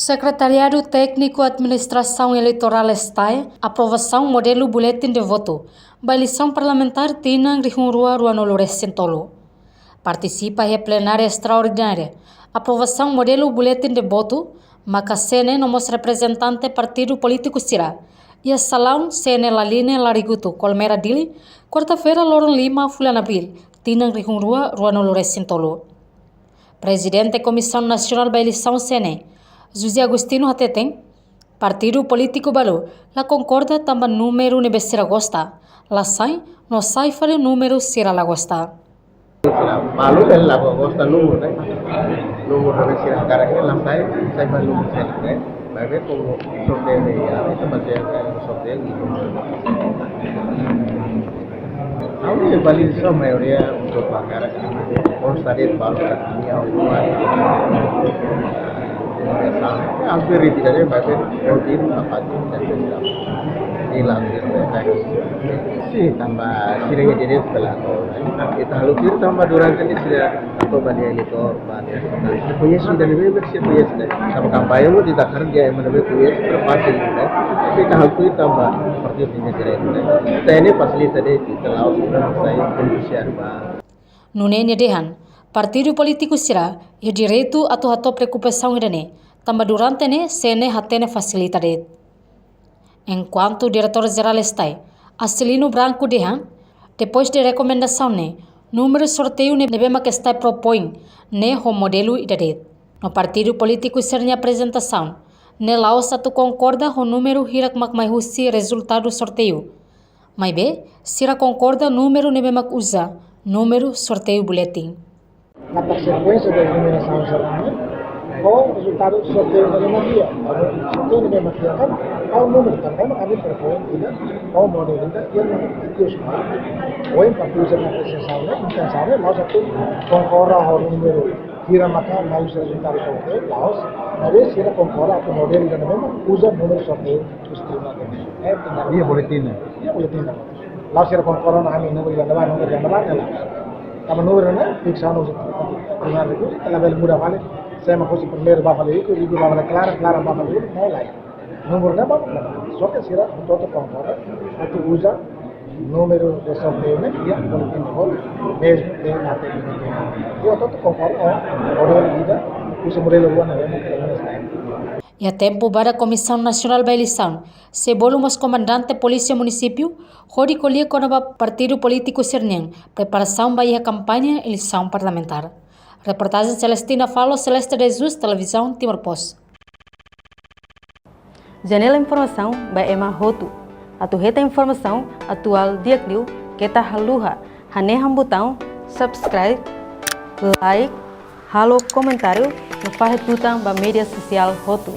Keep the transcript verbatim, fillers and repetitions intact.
Sekretariadu Tékniku Administrasaun Eleitorál, STAE, aprovasaun modelu buletin de votu ba eleisaun parlamentár tinan rihun rua ruanulu resin tolu. Partisipa iha plenária estraordinária aprovasaun modelu buletin de votu maka CNE no mós reprezentante partidu polítiku sira iha salaun CNE Laline Larigutu, Kolmera, Dili, kuarta-feira, loron lima fulan Abríl, tinan rihun rua ruanulu resin tolu. Prezidente Komisaun Nasionál ba Eleisaun, CNE, José Agostinho, hateten, partidu polítiku balu la konkorda tanba númeru ne'ebé sira gosta la sai, no sai fali númeru sira la gosta. Sira balu ne'e la gosta númeru ne'e. Númeru ne'ebé sira hakarak ne'e la sai, sai fali númeru sira ne'e. Maibé komu sorteiu ne'e iha, ita bazeia iha sorteiu ne'e. Ami bali só maioria untuk hakarak konsta de'it balu ka ami au kuat. Hampir tidak ada, maibé rutin apa tu dan dendam. Hilang gitu ya. Sin, tanba sira-nia direitu pela ita halo tuir tanba durante ne'e sira atu bali eleitór, bali. Koñese ida-ne'ebé, sira koñese ida. Tanba kampaña mós ita hakarak ema ne'ebé koñese, para fasil, né? Ita halo tuir tanba partidu nia direitu, né? Ita ne'e fasilita de'it, ita la'ós sai beneficiáriu ba. Nune'e nia dehan, partidu polítiku sira iha direitu atu hato'o preokupasaun ida-ne'e, tanba durante ne'e CNE hatene fasilita de'it. Enkuantu Diretór Jerál STAE, Acilino Branco, dehan, depois de rekomendasaun ne'e, númeru sorteiu ne'e, ne'ebé mak STAE propoin ne'e ho modelu ida de'it. No partidu polítiku sira-nia aprezentasaun ne'e la'ós atu konkorda ho númeru hirak mak mai husi rezultadu sorteiu. Maibé, sira konkorda númeru ne'ebé mak uza númeru sorteiu buletin. Katak sekuénsia de eliminasaun sira-ne'e, ho rezultadu sorteiu ne'ebé mak iha. Sorteiu ne'ebé mak iha kan, ho númeru tanba ema ami propoin ida, ho modelu ida, iha no ikus mai. Ohin partidu sira-nia apresiasaun ne'e, intensaun ne'e, la'ós atu konkorda ho númeru hira maka mai husi rezultadu sorteiu, la'ós. Maibé sira konkorda atu modelu ida-ne'ebé mak uza númeru sorteiu husi tribunál. Eh, tinggal. Iha buletin. Iha buletin. La'ós sira konkorda ho ami númeru ida-ne'ebá, númeru ida-ne'ebá, ne'e lae. Tanba númeru ne'e fiksa ona husi tribunál, ita labele muda fali. Se ema husi primeiru ba fali ikus, ikus ba fali klaran, klaran ba fali ikus, ne'e lae. Númeru ne'e ba fali. Só ke sira hotu-hotu konkorda atu uza númeru de sorteiu ne'e iha buletin ne'e, mezmu de mate ne'e. Iha hotu-hotu konkorda ho modelu ida, husi modelu rua ne'ebé mak iha ne'e. Iha tempu badak Komisaun Nasionál ba Eleisaun sei bolu mós komandante polísia munisípiu hodi ko'alia kona-ba partidu polítiku sira-nian preparasaun ba iha kampaña eleisaun parlamentár. Reportajen Celestina Falo, Celeste de Jesus, Televizaun Timor Post. Janela informasaun ba ema hotu. Atu hetan informasaun atuál di'ak liu, keta haluha hanehan butaun subscribe, like, halo komentáriu no fahe tutan ba média sosiál hotu.